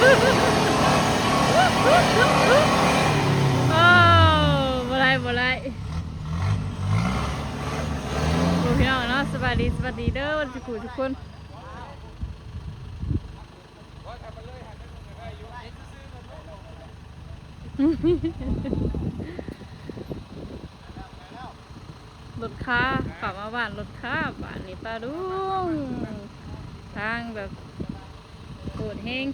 ໂອ້ ບໍ່ໄດ້ ບໍ່ໄດ້. ໂອ້ ພີ່ນ້ອງເນາະ ສະບາຍດີ ສະບາຍດີເດີ ທຸກຜູ້ທຸກຄົນ. ລົດຄາ ເຂົ້າມາບ້ານລົດຄາ ບ້ານນີ້ປາລຸງ ທາງແບບໂຫດແຮງ.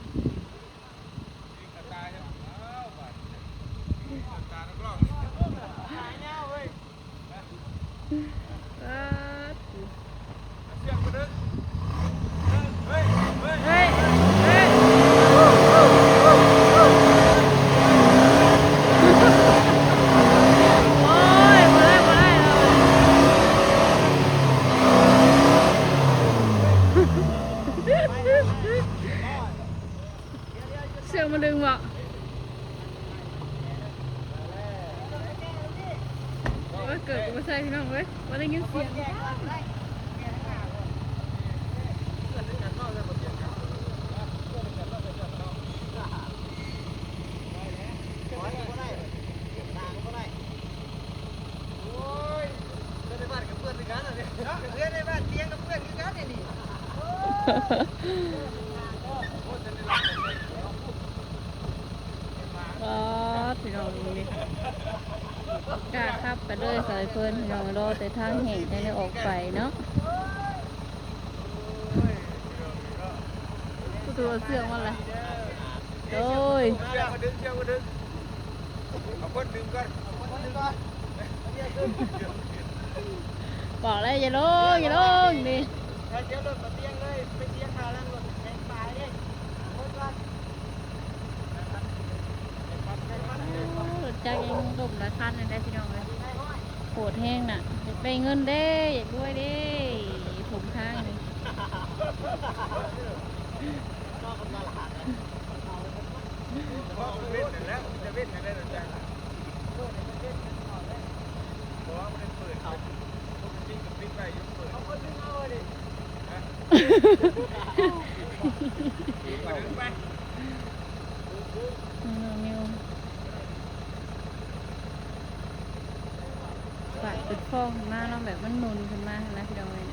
ເຊື່ອງມັນດຶງບໍ່? ໂອ້ຍ ເກີບກໍບໍ່ໃສ່ພີ່ນ້ອງເອີຍ ບໍ່ໄດ້ຍິນສຽງ. ປາດ ພີ່ນ້ອງເອີຍ ກ້າຂັບໄປເລີຍ ສາຍເພິ່ນ ພີ່ນ້ອງ ລໍແຕ່ທາງແຫ້ງຈັ່ງໄດ້ອອກໄປເນາະ. ປະຕູເຊື່ອງມັນລະ ໂອ້ຍ ເອົາຄົນດຶງກ່ອນ ເອົາຄົນດຶງກ່ອນ ບອກແລ້ວຢ່າລົງ ຢ່າລົງນີ້ ຖ້າສຽວລົດມາຕຽງເລີຍ ໄປເສຍຄ່າຫຼັງລົດແຮງຕາຍເດ້ ເອົາຄົນກ່ອນ. ໂອ້ ລົດຈັກຍັງລົ້ມຫຼາຍຄັນຢູ່ເດ້ພີ່ນ້ອງເອີຍ ໂຫດແຮງນະ. ຢາກໄດ້ເງິນເດ້ ຢາກລວຍເດ້ ຖົມທາງນີ້. ເພາະມັນເວັນນັ້ນແຫຼະ ມັນຈະເວັນຈັ່ງໃດລະຈັກ ເພາະວ່າມັນໄດ້ເປີດ ປົກກະຕິກໍປິດໄວ້ຢູ່ ເປີດ ເອົາຄົນໜຶ່ງເອົາເລີຍ ຮະ ໄປ ໄປ ເປັນຟອງຂຶ້ນມາເນາະ ແບບມັນໜຸ່ນຂຶ້ນມາຫັ້ນນະ ພີ່ນ້ອງເອີຍ.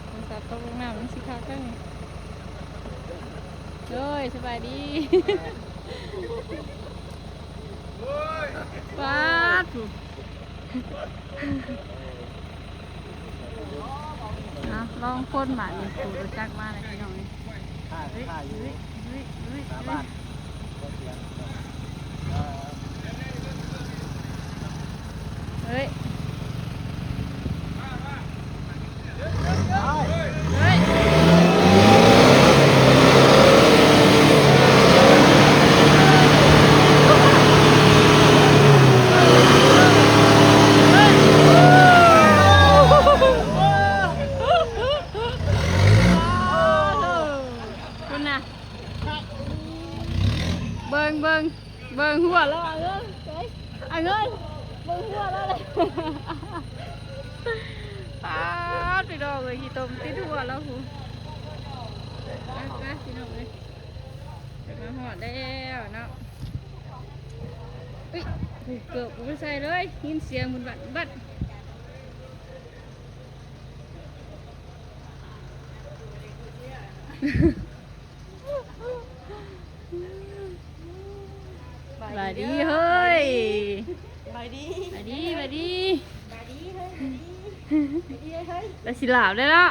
ໂທລະສັບຕົກລົງນ້ຳ ມັນຊິຄັກເດ້ນີ້. ໂດຍ ສະບາຍດີ. ປາດ ອ່ະ ລອງຄົນບາດນີ້ ຂີ່ລົດຈັກມາແລ້ວພີ່ນ້ອງເອີຍ. ເຮີ້ຍ ເຮີ້ຍ ເຮີ້ຍ ເຮີ້ຍ ເຮີ້ຍ ເຮີ້ຍ. ພຸ້ນນະ ເບິ່ງ ເບິ່ງ ເບິ່ງຫົວລະ ອາເງິນ ອາເງິນ ເບິ່ງຫົວລະ. ປາດ ພີ່ນ້ອງເອີຍ ຂີ້ຕົມຕິດຫົວລະພຸ້ນ. ໄປ ໄປ ພີ່ນ້ອງເອີຍ ມາຮອດແລ້ວເນາະ. ອຸ້ຍ ເກີບບໍ່ໄດ້ໃສ່ເລີຍ ຍິນສຽງບຸ້ນບັດ ບັດ. ສະບາຍດີເຮີ້ຍ ສະບາຍດີ ສະບາຍດີ ສະບາຍດີ ສະບາຍດີເຮີ້ຍ ສະບາຍດີ ສະບາຍດີເຮີ້ຍ. ລະຊິຫຼາບໄດ້ລະ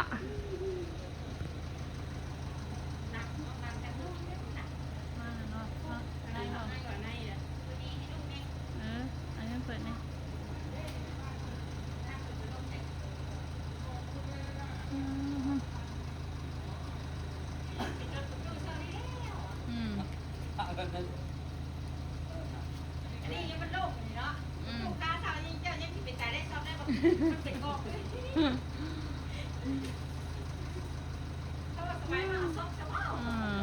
ເອີ ອັນນີ້ເປີດນີ້ ອືມ ອືມ ອັນນີ້ຍັງມັນໂລກນີ້ເນາະ ອືມ ລູກຄ້າເຊົ່າຍັງ ເຈົ້າຍັງຊິເປັນຕາໄດ້ຊອບໄດ້ບໍ່ ມັນເປັນກອງເລີຍ ເພາະວ່າສະໄໝມາເອົາຊອບຊະເວົ້າ ອືມ.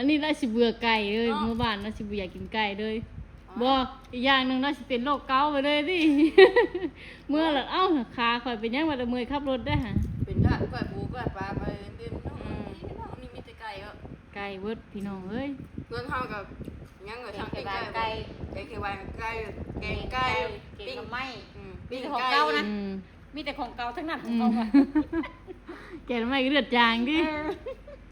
ອັນນີ້ລາວຊິເບື່ອໄກ່ເລີຍ ເນາະ ເມືອບ້ານລາວຊິບໍ່ຢາກກິນໄກ່ເລີຍ. ອໍ ບໍ່ ອີກຢ່າງໜຶ່ງລາວຊິເປັນໂລກເກົາໄປເລີຍຕິ. ເມືອລະ ເອົ້າ ຂາຂ້ອຍເປັນຫຍັງວ່າແຕ່ເມື່ອຍຂັບລົດໄດ້ຫະ. ເປັນທາດກ້ອຍປູກ້ອຍປາໄປເຕັມເນາະ. ອືມ ນີ້ມີແຕ່ໄກ່ເນາະ ໄກ່ເບິດພີ່ນ້ອງເອີຍ. ເຮືອນເຮົາກໍຫຍັງກໍຊ່າງແກງໄກ່ ແກງເຂດຫວານໄກ່ ແກງໄກ່ ແກງໜໍ່ໄມ້ ອືມ ມີແຕ່ຂອງເກົ່ານະ ອືມ ມີແຕ່ຂອງເກົ່າທັງນັ້ນ ຂອງເຮົາ ອືມ ແກງໜໍ່ໄມ້ກໍເລືອດຈາງຕິ. ເອີ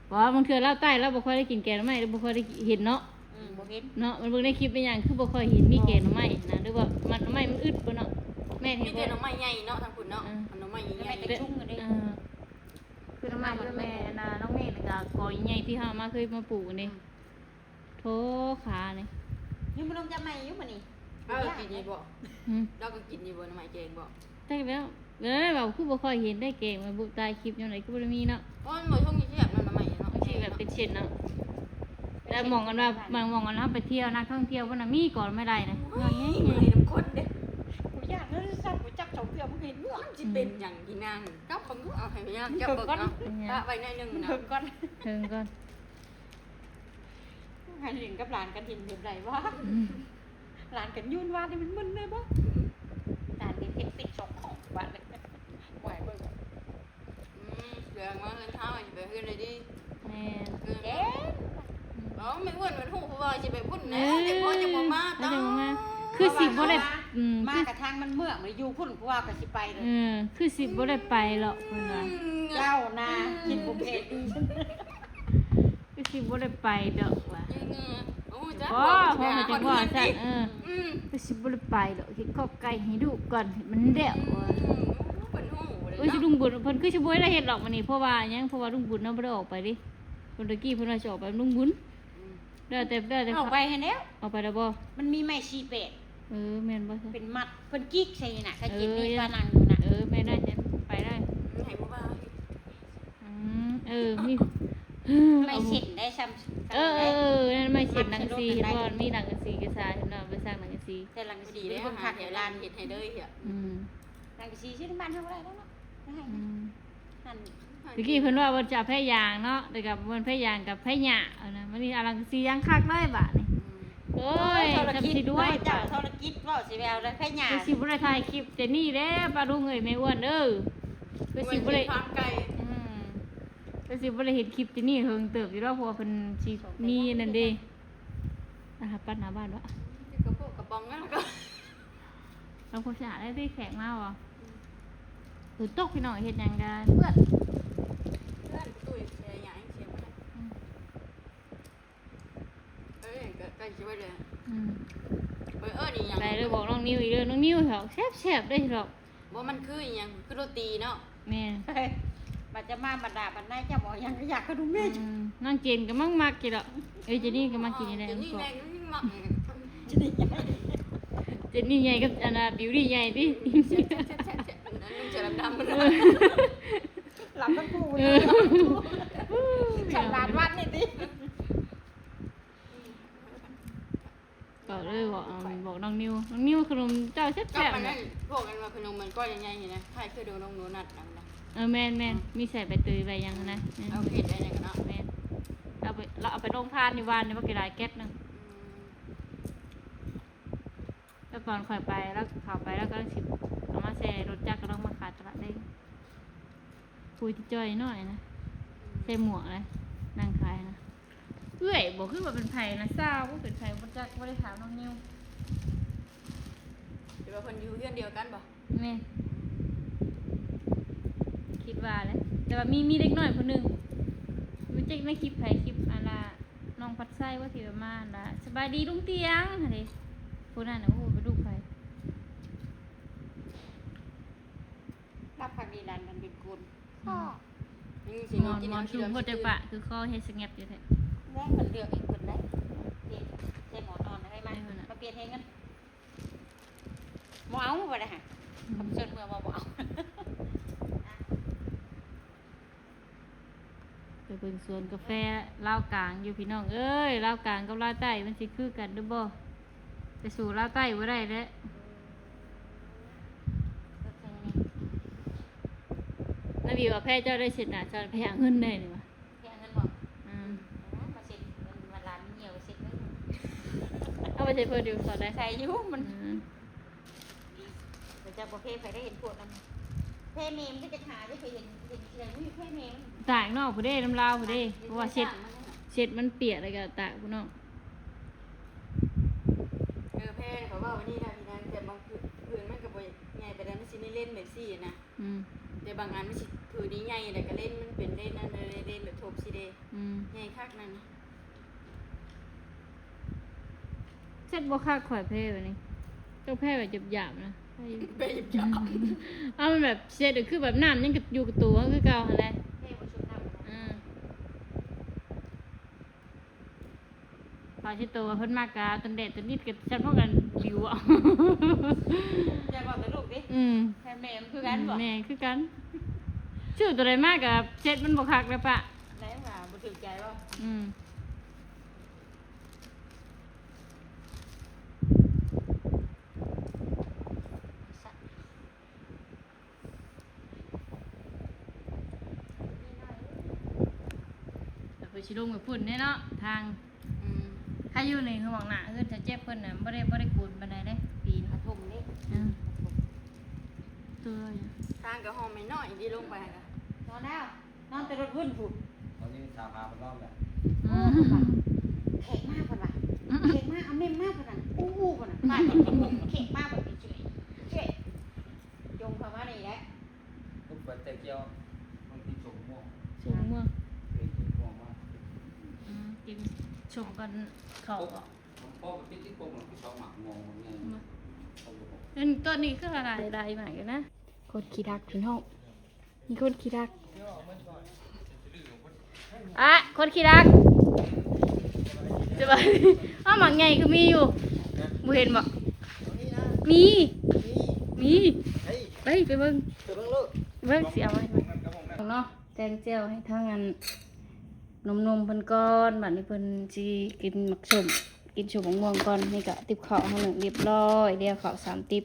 ເພາະວ່າບາງເທື່ອລາວໃຕ້ລາວບໍ່ຄ່ອຍໄດ້ກິນແກງໜໍ່ໄມ້ ຫຼືບໍ່ຄ່ອຍໄດ້ເຫັນເນາະ. ອືມ ບໍ່ເຫັນເນາະ ມັນເບິ່ງໃນຄລິບເປັນຫຍັງຄືບໍ່ຄ່ອຍເຫັນມີແກງໜໍ່ໄມ້ຫັ້ນນະ ຫຼືວ່າມັນໜໍ່ໄມ້ມັນອຶດບໍ່ເນາະ. ແມ່ນ ມີແຕ່ໜໍ່ໄມ້ໃຫຍ່ເນາະທາງພຸ້ນເນາະ. ເອີ ອັນໜໍ່ໄມ້ໃຫຍ່ໆ ແຕ່ຊຸມຢູ່ເດ້. ເອີ ຄືໜໍ່ໄມ້ ແມ່ນ ແມ່ນ ອັນນ່າ ນ້ອງເມນກໍກໍໃຫຍ່ທີ່ເຮົາມາ ເຄີຍມາປູກນີ້. ອືມ ໂທ ຂານີ້ ຍັງບໍ່ລົງຈັບໃໝ່ຢູ່ມື້ນີ້. ເອີ ກິນຢູ່ບໍ່? ຫືມ ລາວກໍກິນຢູ່ບໍ່ ໜໍ່ໄມ້ແກງບໍ່? ຈັກແລ້ວ ແລ້ວເວົ້າຄືບໍ່ຄ່ອຍເຫັນໄດ້ແກງ ມາບຸກຕາຍຄລິບຍາມໃດກໍບໍ່ໄດ້ມີເນາະ. ໂອ້ຍ ມັນບໍ່ຊົງຊິແຊບເນາະ ໜໍ່ໄມ້ເນາະ ມັນຊິແບບເປັນເສັ້ນເນາະ. ແລ້ວໝ່ອງອັນວ່າ ບາງໝ່ອງອັນເຮົາໄປທ່ຽວ ນັກທ່ອງທ່ຽວພຸ້ນນະ ມີກໍໄດ້ນະ ໂອ້ຍ ຍອດໃຫຍ່ໆ ເມື່ອຍນຳຄົນເດ້. ກູຢ້ານເລີຍຊ້ຳ ກູຈັບສອງເທື່ອບໍ່ເຫັນເມືອ. ມັນຊິເປັນຫຍັງອີ່ນາງ ເຈົ້າຂອງເອົາໃຫ້ຍາມເຈົ້າເບິ່ງເນາະ ປະໄວ້ໜ້ອຍໜຶ່ງນະ ເບິ່ງກ່ອນ ເບິ່ງກ່ອນ. ໃຫ້ຫຼິ້ນກັບຫຼານກັນເຫັນແບບໃດວະ? ອືມ ຫຼານກັນຍືນວາດນີ້ມັນມຶນເລີຍບໍ່? ອືມ ຫຼານນີ້ເຮັດຕິດສອງຂອງບາດນີ້ ບໍ່ໃຫ້ເບິ່ງ. ອືມ ເສືອມາເຮືອນເຮົາ ຊິໄປເຮືອນໃດດີ? ແມ່ນ ເຮືອນ ເອີ ເອົ້າ ແມ່ອ້ວນມັນຮູ້ວ່າຊິໄປພຸ້ນແຫຼະ ເອີ ແຕ່ພໍ່ຈະບໍ່ມາ ເອີ ຕາຍ ຈະບໍ່ມາ ຄືຊິບໍ່ໄດ້ ອືມ ມາ ຄື ກະທາງມັນເມືອງ ຢູ່ພຸ້ນຜູ້ວ່າກໍຊິໄປເລີຍ. ເອີ ຄືຊິບໍ່ໄດ້ໄປເລາະ ເພິ່ນວ່າ ອືມ ເຈົ້ານະ ອືມ ຄິດບໍ່ເຫັນ. ຄືຊິບໍ່ໄດ້ໄປດອກວ່າ ເອີ ໂອ້ຍ ຈັກ ບໍ່ ພໍ່ແມ່ນຈັ່ງວ່າຊັ້ນ ເອີ ອືມ ຄືຊິບໍ່ໄດ້ໄປດອກ ເຮັດຂອບໄກ່ໃຫ້ລູກກ່ອນ ໃຫ້ມັນແລ້ວ ອືມ ວ່າ ເພິ່ນຮູ້ເລີຍ ໂອ້ຍ ເນາະ ຊິລຸງບຸນ ເພິ່ນຄືຊິບໍ່ໄດ້ເຮັດດອກມື້ນີ້ ເພາະວ່າຫຍັງ ເພາະວ່າລຸງບຸນເນາະ ບໍ່ໄດ້ອອກໄປເດ້ ຄົນຕະກີ້ເພິ່ນວ່າຊິອອກໄປນຳລຸງບຸນ ອືມ ແລ້ວແຕ່ ແລ້ວແຕ່ ອອກໄປຫັ້ນແລ້ວ ອອກໄປແລ້ວບໍ່? ມັນມີໄມ້ສີ່ແປດ ເອີ ແມ່ນບໍ່? ເປັນມັດ ເພິ່ນກິກໃສ່ນີ້ນະ ກະເຈັບນີ້ ເອີ ປານັ່ງຢູ່ນະ ເອີ ແມ່ນໄດ້ ແມ່ນໄປໄດ້ ໃຫ້ຜູ້ບ່າວ ອືມ ເອີ ມີ ໄມ້ເສັ້ນໄດ້ຊ້ຳ ເອີ ເອີ ເອີ ນັ້ນໄມ້ເສັ້ນ ສັງກະສີ ເຫັນບໍ່ ມັດສະຫຼຸດ ມີສັງກະສີກະສາ ເຫັນບໍ່ ໄປສ້າງສັງກະສີ ແຕ່ສັງກະສີ ດີເດ້ ເປັນຄົນຄັກ ຫາແຖວລາວເຮັດໃຫ້ເດີ ອືມ ສັງກະສີຊື້ນຳບ້ານເຮົາບໍ່ໄດ້ແລ້ວເນາະ ອືມ ຫັ້ນ ຕະກີ້ເພິ່ນວ່າເພິ່ນຈະເອົາແພຢາງເນາະ ແຕ່ກໍບໍ່ແມ່ນແພຢາງ ກໍແພຫຍ້າ ເອົານະ ມັນນີ້ເອົາສັງກະສີຢ່າງຄັກເລີຍບາດນີ້ ອືມ ໂອ້ຍ ໂອ້ຍ ທຳຊິດ້ວຍ ເຈົ້າ ບາດ ທຸລະກິດ ເວົ້າຊິແວວແລ້ວ ແພຫຍ້າ ຄືຊິບໍ່ໄດ້ຖ່າຍຄລິບແຕ່ນີ້ແຫຼະ ປ້າລຸງເອີຍ ແມ່ອ້ວນເອີຍ ຄືຊິບໍ່ໄດ້ ອືມ ຄືຊິບໍ່ໄດ້ເຫັນຄລິບແຕ່ນີ້ເຫິງເຕີບຢູ່ດອກ ເພາະວ່າເພິ່ນຊິມີອັນນັ້ນເດ້ ອາຫານປັດໜ້າບ້ານວະ ກະໂປະກະປ໋ອງນັ້ນກໍ ເອົາຄວາມສະອາດໄດ້ຕິ ແຂກມາບໍ່? ອືມ ຝົນຕົກພີ່ນ້ອງ ເຮັດຫຍັງກະເປື້ອນ ເປື້ອນ ປະຕູເສຍຫຍັງເສຍໝົດ ອືມ ເອີຍ ກະໃກ້ຊິເບິດແລ້ວ ອືມ ເອີຍ ເອີ້ນອີ່ຫຍັງ ໄປເດີ ບອກນ້ອງນິວອີກເດີ ນ້ອງນິວເຖາະ ແຊບໆເດ້ເຖາະ ບໍ່ ມັນຄືອີ່ຫຍັງ ຄືໂຣຕີເນາະ ແມ່ນ ບັດຈະມາບັນດາບັນນາຍ ເຈົ້າບອກຫຍັງກໍຢາກຂະໜົມແມ່ ອືມ ນາງເຈນກໍມັກໆຢູ່ດອກ ເອີຍ ເຈນນີ້ກໍມັກກິນຢູ່ແລ້ວ ເຈນນີ້ແມ່ງມັກ ເຈນນີ້ໃຫຍ່ ເຈນນີ້ໃຫຍ່ກັບອັນນ່າ ບິວນີ້ໃຫຍ່ຕິ ແຊະໆໆໆ ໜຸ່ມເສືອດຳໆ ເອີ ລຳທັງຄູ່ ເອີ ສຳລານວັດນີ້ຕິ ບອກເລີຍ ບອກ ເອີ ບອກນ້ອງນິວ ນ້ອງນິວ ຂະໜົມເຈົ້າແຊບໆ ກັບອັນນັ້ນ ນະ ພວກອັນວ່າຂະໜົມມັນກ້ອນໃຫຍ່ໆນີ້ນະ ຄ້າຍຄືໂດນັດນັ້ນນະ ເອີ ແມ່ນໆ ອືມ ມີໃສ່ໃບເຕີຍໃບຫຍັງຫັ້ນນະ ແມ່ນ ເອົາເຮັດໄດ້ຫຍັງເນາະ ແມ່ນ ເອົາໄປ ລາວເອົາໄປລົງທານຢູ່ບ້ານນີ້ ບັກກິຫຼາຍແກັດໜຶ່ງ ອືມ ແລ້ວຕອນຂ້ອຍໄປ ລາວເຂົ້າໄປ ລາວກຳລັງຊິເອົາມາໃສ່ລົດຈັກ ກຳລັງມາຂາຍຕະຫຼາດແລງ ຜູ້ທີ່ຈ່ອຍນ້ອຍນະ ໃສ່ໝວກນະ ນັ່ງຂາຍນະ ເອື້ອຍບໍ່ ຄືວ່າເປັນໃຜນະ ສາວບໍ່ ເປັນໃຜບໍ່ຈັກ ບໍ່ໄດ້ຖາມນ້ອງນິວ ແຕ່ວ່າເພິ່ນຢູ່ເຮືອນດຽວກັນບໍ່? ແມ່ນ ຄິດວ່າແຫຼະ ແຕ່ວ່າມີ ມີເດັກນ້ອຍຜູ້ໜຶ່ງ ບໍ່ຈັກໃນຄລິບໃຜ ຄລິບອັນລະ ນ້ອງພັດໄຊວ່າ ທີ່ວ່າມາອັນລະ ສະບາຍດີລຸງຕຽງຫັ້ນເດ ຜູ້ນັ້ນນະ ໂອ້ ເປັນລູກໃຜ? ຮັບພັກດີຫຼານກັນເປັນຄົນ ອືມ ນີ້ຊິ ມ່ວນ ມ່ວນຊຸມໂພດແຕ່ປະ ຄືຄໍເຮັດສະແງບຢູ່ແທ້ ແມ່ນເພິ່ນເລືອກເອງເພິ່ນໄດ້ ເປັນໃສ່ໝອນອນໃຫ້ມາ ເອີ ມາປ່ຽນໃຫ້ເງິນ ບໍ່ເອົາບໍ່ໄດ້ຫາ ອືມ ຄຳເຊີນເມືອບໍ່ ບໍ່ເອົາ ໄປເບິ່ງສວນກາແຟລາວກາງຢູ່ພີ່ນ້ອງເອີຍ ລາວກາງກັບລາວໃຕ້ມັນຊິຄືກັນຫຼືບໍ່? ໄປສູ້ລາວໃຕ້ບໍ່ໄດ້ແລ້ວ ນ້າວິວວ່າແພ້ເຈົ້າໄດ້ເຊັດໜ້າເຈົ້າໄປຫາເງິນແດ່ນີ້ຫວາ ໄປຫາເງິນບໍ່? ອືມ ມາເຊັດ ໃສ່ເພິ່ນຢູ່ ສອນໄດ້ ໃສ່ຢູ່ມັນ ອືມ ແຕ່ເຈົ້າບໍ່ເພໃຜໄດ້ເຫັນພວກນັ້ນ ເພແມ່ມັນກໍຈະຫາໄດ້ ເພເຫັນ ເຫັນເທື່ອນີ້ ເພແມ່ມັນ ຕ່າງນອກພຸ້ນເດ້ ນຳລາວພຸ້ນເດ້ ເພາະວ່າເຊັດ ເຊັດມັນປຽກ ແລ້ວກໍຕາກພຸ້ນເນາະ. ເອີ ແພນ ເຂົາເວົ້າອັນນີ້ນະ ພີ່ນາງ ແຕ່ບາງພື້ນ ພື້ນມັນກໍບໍ່ໃຫຍ່ປານໃດ ມັນຊິມີເລນແບບຊີ້ນະ ອືມ ແຕ່ບາງອັນມັນຊິ ພື້ນນີ້ໃຫຍ່ ແລ້ວກໍເລນມັນເປັນເລນນັ້ນເດ້ ເລນແບບທົບຊີ້ເດ້ ອືມ ໃຫຍ່ຄັກນັ້ນນະ. ເຊັດບໍ່ຄັກ ຂ້ອຍເພແບບນີ້ ຕ້ອງເພແບບຫຍາບໆນະ ເພຫຍາບໆ ເອົາມັນແບບເຊັດ ຄືແບບນ້ຳຍັງຢູ່ກັບໂຕເຮົາຄືເກົ່າຫັ້ນແຫຼະ ເພບໍ່ຊຸບນ້ຳ ອືມ ຜ້າເຊັດໂຕເພິ່ນມັກກະຕົນແດດຕົນອິດ ກໍຊ່ຳພວກກັນບິວເອົາ ຢ່າເວົ້າແຕ່ລູກຕິ ອືມ ແມ່ນຄືກັນບໍ່ ແມ່ນຄືກັນ ຊື້ໂຕໃດມາກະເຊັດມັນບໍ່ຄັກແລ້ວປະ ໄດ້ວ່າບໍ່ຖືກໃຈບໍ່ ອືມ. ເພິ່ນຊິລົງໄປພຸ້ນເດ້ເນາະ ທາງ ອືມ ໃຫ້ຢູ່ໃນຫ້ອງໜ້າເຮືອນຊາວເຈັບເພິ່ນນະ ບໍ່ໄດ້ ບໍ່ໄດ້ກວນປານໃດເດ້ ປີນ ກະທົງເດ້ ອືມ ຕົວ ທາງກະຫ້ອງນ້ອຍໆ ທີ່ລົງໄປຫັ້ນນະ ນອນແລ້ວ. ນອນແຕ່ລົດວຸ້ນພຸ້ນ ຕອນນີ້ສາມຫາເພິ່ນນອນແຫຼະ ອືມ ໂອ້ ເພິ່ນວ່າ ແຂກມາ ເພິ່ນວ່າ ອືມ ແຂກມາ ເອົາເມມມາ ເພິ່ນວ່າ ອູ້ ເພິ່ນວ່າ ປາດ ແຂກມາ ເພິ່ນເຊີຍ ເຊີຍ ຈົ່ງເຂົ້າມານີ້ແຫຼະ ເພິ່ນໄປແຕ່ກ່ຽວ ເພິ່ນກິນສົ້ມມ່ວງ ສົ້ມມ່ວງ ເອີ ສົ້ມມ່ວງມາ ອືມ ກິນສົ້ມກ່ອນເຂົ້າເບາະ ເອີ ມັນຕົ້ນນີ້ຄືວ່າຫຼາຍ ຫຼາຍໝາກຢູ່ນະ ຄົນຂີ້ຮັກພີ່ນ້ອງ. ມີຄົນຂີ້ຮັກ ອະ ຄົນຂີ້ຮັກ ສະບາຍດີ ອ້າວ ໝາກໃຫຍ່ຄືມີຢູ່ ບໍ່ເຫັນບໍ່ ມີ ມີ ໄປ ໄປເບິ່ງ ໄປເບິ່ງໂລດ ເບິ່ງ ຊິເອົາໃຫ້ເບິ່ງເນາະ ແກງແຈ່ວໃຫ້ທາງອັນໜຸ່ມໆເພິ່ນກ່ອນ ບາດນີ້ເພິ່ນຊິກິນໝາກສົ້ມ ກິນສົ້ມໝາກມ່ວງກ່ອນ ນີ້ກະຕິບເຂົ້າເຮົາໜຶ້ງຮຽບຮ້ອຍແລ້ວ ເຂົ້າສາມຕິບ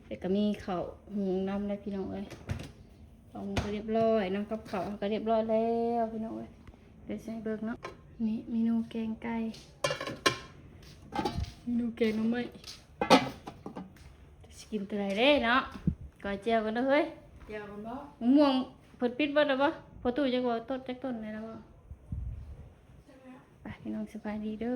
ແລ້ວກະມີເຂົ້າຫຸງນຳແລ້ວ ພີ່ນ້ອງເອີຍ. ອອກມາກໍຮຽບຮ້ອຍເນາະ ກັບເຂົ້າເຮົາກໍຮຽບຮ້ອຍແລ້ວພີ່ນ້ອງເອີຍ ດຽວຊິໃຫ້ເບິ່ງເນາະ ນີ້ເມນູແກງໄກ່ ເມນູແກງໜໍ່ໄມ້ ຊິກິນໂຕໃດເດ້ເນາະ ກ້ອຍແຈ່ວກັນເດີເຮີ້ຍ ແຈ່ວກັນບໍ່ ມະມ່ວງເພິ່ນປິດເບິດແລ້ວບໍ່ ພໍຕູ້ຈັກບໍ່ ຕົ້ນຈັກຕົ້ນແລ້ວບໍ່ ໄປ ພີ່ນ້ອງ ສະບາຍດີເດີ.